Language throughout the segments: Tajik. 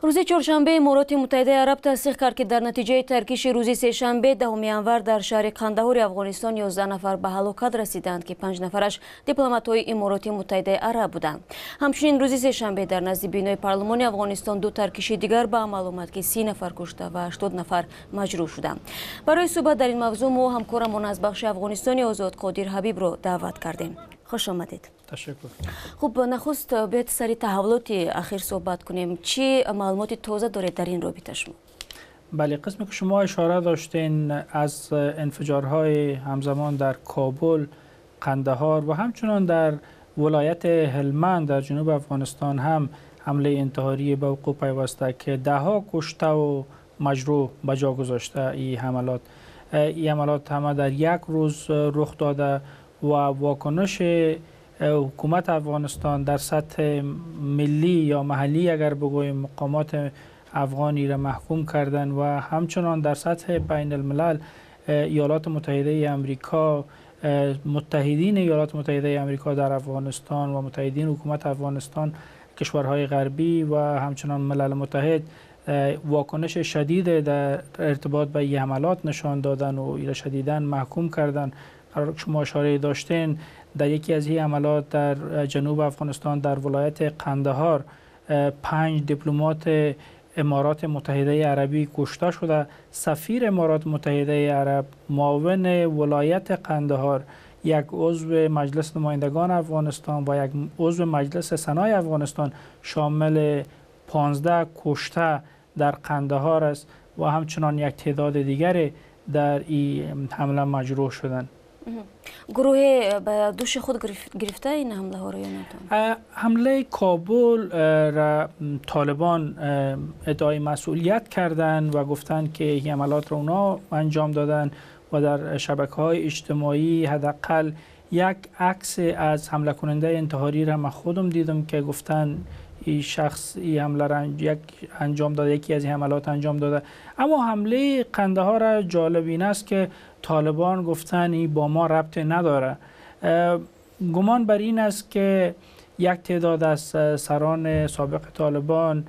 Рӯзи чоршанбе Имороти Муттаҳидаи Араб тасдиқ кард, ки дар натиҷаи таркиши рӯзи сешанбе, 10 январ, дар шаҳри Қандаҳори Афғонистон 11 нафар ба ҳалокат расиданд, ки панҷ нафараш дипломатҳои Имороти Муттаҳидаи Араб буданд. Ҳамчунин рӯзи сешанбе дар назди бинои парлумони Афғонистон ду таркиши дигар ба амал омад, ки 30 нафар кушта ва 80 нафар маҷрӯҳ шуданд. Барои суҳбат дар ин мавзӯъ мо ҳамкорамон аз бахши Афғонистони Озод Қодир Ҳабибро даъват кардем. Хуш омадед. Ташаккур. Хуб, нахуст биёед, сари таҳаввулоти ахир суҳбат кунем. Чӣ маълумоти тоза доред дар ин робита шумо? Бале, қисме ки шумо ишора доштین, аз انفجارهای همزمان در کابل، قندهار و همچنان در ولایت هلمند در جنوب افغانستان هم حمله انتحاری به وقوع پیوسته که دهها کشته و مجروح به جا گذاشته. این حملات همه در یک روز رخ داده و واکنش حکومت افغانستان در سطح ملی یا محلی اگر بگوییم، مقامات افغانی را محکوم کردن و همچنان در سطح بین الملل ایالات متحده امریکا، متحدین ایالات متحده امریکا در افغانستان و متحدین حکومت افغانستان، کشورهای غربی و همچنان ملل متحد واکنش شدید در ارتباط به این حملات نشان دادن و ایره شدیداً محکوم کردن. شما اشاره داشتین، در یکی از این حملات در جنوب افغانستان، در ولایت قندهار، پنج دیپلمات امارات متحده عربی کشته شده. سفیر امارات متحده عرب، معاون ولایت قندهار، یک عضو مجلس نمایندگان افغانستان و یک عضو مجلس سنای افغانستان شامل 15 کشته در قندهار است و همچنان یک تعداد دیگر در این حمله مجروح شدند. Гурӯҳе ба дӯши худ гирифта ин ҳамлаҳоро ё не? حمله کابل را طالبان ادعای مسئولیت کردند و گفتند که این حملات را اونا انجام دادن و در شبکه های اجتماعی حداقل یک عکس از حمله کننده انتحاری را من خودم دیدم که گفتن این شخص این حمله را یک انجام داده، یکی از این حملات انجام داده. اما حمله قندهار را جالب این است که طالبان گفتن این با ما ربط نداره. گمان بر این است که یک تعداد از سران سابق طالبان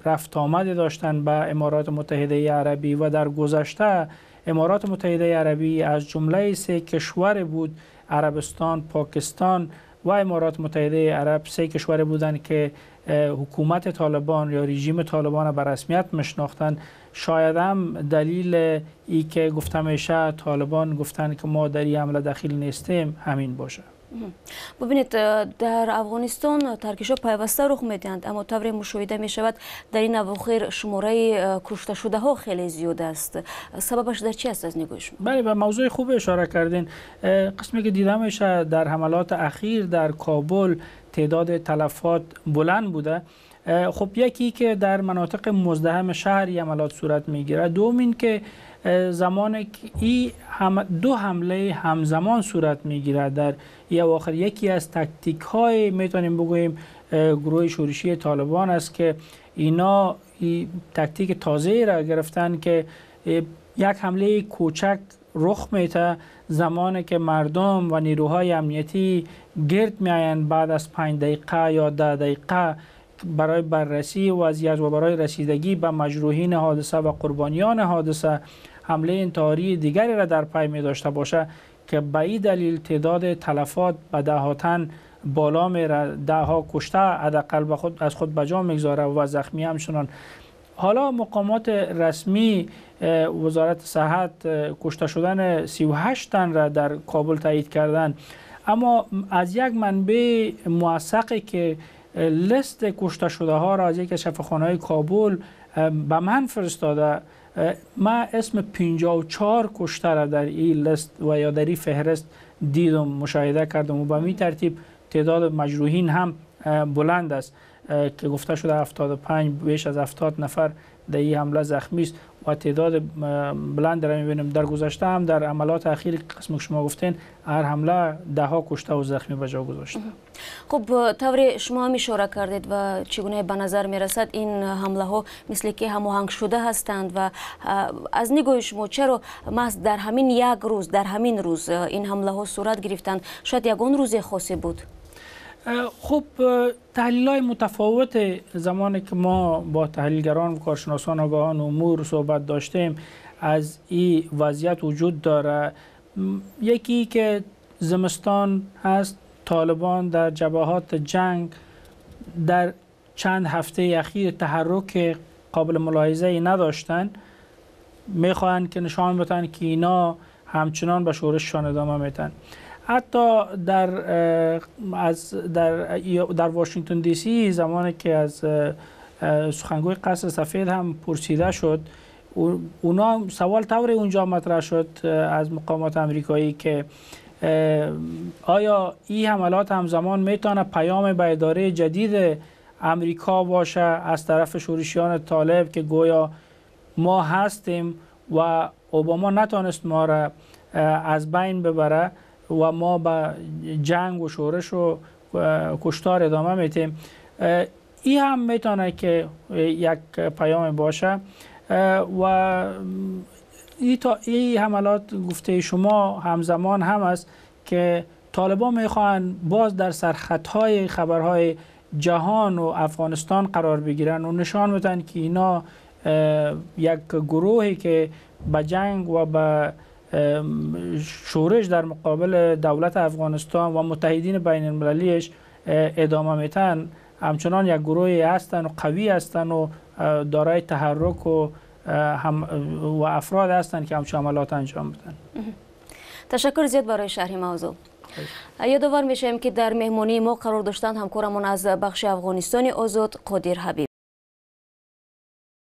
رفت آمد داشتن به امارات متحده عربی و در گذشته امارات متحده عربی از جمله سه کشور بود، عربستان، پاکستان و امارات متحده عرب، سه کشور بودند که حکومت طالبان یا رژیم طالبان به رسمیت میشناختند. شاید هم دلیل ای که گفته میشه طالبان گفتن که ما در این حمله دخیل نیستیم، همین باشه. Бубинед, дар Афғонистон таркишҳо пайваста рух медиҳанд, аммо тавре мушоҳида мешавад, дар ин авохир шумораи кушташудаҳо хеле зиёд аст. Сабабаш дар чи аст аз нигоҳи шумо? بله، به موضوع خوب اشاره کردین. قسمی که دیده میشه، در حملات اخیر در کابل تعداد تلفات بلند بوده. خب، یکی که در مناطق مزدحم شهر حملات صورت میگیره، دوم این که زمان که ای هم دو حمله همزمان صورت میگیره در ای اواخر، یکی از تکتیک های میتونیم بگوییم گروه شورشی طالبان است که اینا ای تکتیک تازه را گرفتن که یک حمله کوچک رخ میته، زمانی که مردم و نیروهای امنیتی گرد میآیند، بعد از 5 دقیقه یا 10 دقیقه برای بررسی وضعیت و برای رسیدگی به مجروحین حادثه و قربانیان حادثه، حمله انتحاری دیگری را در پی می داشته باشه که به این دلیل تعداد تلفات به ده تن بالا میره. ده ها کشته حداقل به خود از خود بجا میگذاره و زخمی همچنان. حالا مقامات رسمی وزارت صحت کشته شدن 38 تن را در کابل تایید کردند، اما از یک منبع موثقی که لست کشته شده ها را از یک از شفاخانه های کابل به من فرستاده، ما اسم 54 کشته را در این لست و یا در این فهرست دیدم، مشاهده کردم و به می ترتیب تعداد مجروحین هم بلند است که گفته شده 75، بیش از 70 نفر در این حمله زخمی است و تعداد بلند را میبینیم. در گذشته هم در حملات اخیر، قسم که شما گفتین، هر حمله ده ها کشته و زخمی به جا گذاشته. Хуб, тавре шумо ҳам ишора кардед ва чӣ гуна ба назар мерасад, ин ҳамлаҳо мисле ки ҳамоҳангшуда ҳастанд ва аз нигоҳи шумо, чаро маҳз дар ҳамин як рӯз, дар ҳамин рӯз ин ҳамлаҳо сурат гирифтанд? Шояд ягон рӯзе хосе буд? خب، تحلیل های متفاوت زمانی که ما با تحلیلگران و کارشناسان، آگاهان امور صحبت داشتیم، از این وضعیت وجود داره. یکی که زمستان هست، طالبان در جبهات جنگ در چند هفته اخیر تحرک قابل ملاحظه ای نداشتن، میخواهند که نشان بدن که اینا همچنان به شورششان ادامه میتن. حتی در واشنگتن دی سی زمانی که از سخنگوی قصر سفید هم پرسیده شد، اونا سوال طوری اونجا مطرح شد از مقامات امریکایی که آیا این حملات همزمان میتونه پیام به اداره جدید امریکا باشه از طرف شورشیان طالب که گویا ما هستیم و اوباما نتانست ما را از بین ببره و ما به جنگ و شورش و کشتار ادامه میتیم؟ این هم میتونه که یک پیام باشه و این حملات گفته شما همزمان هم است که طالبان میخواهند باز در سرخطهای خبرهای جهان و افغانستان قرار بگیرن و نشان بدن که اینا یک گروهی که به جنگ و به شورش در مقابل دولت افغانستان و متحدین بین المللیش ادامه میتن، همچنان یک گروهی هستن و قوی هستن و دارای تحرک و افراد هستند که همچون عملات انجام بدن. تشکر زیاد برای شرح موضوع. یادآور میشیم که در مهمانی ما قرار داشتند همکارمون از بخش افغانستان آزاد، قادر حبیب.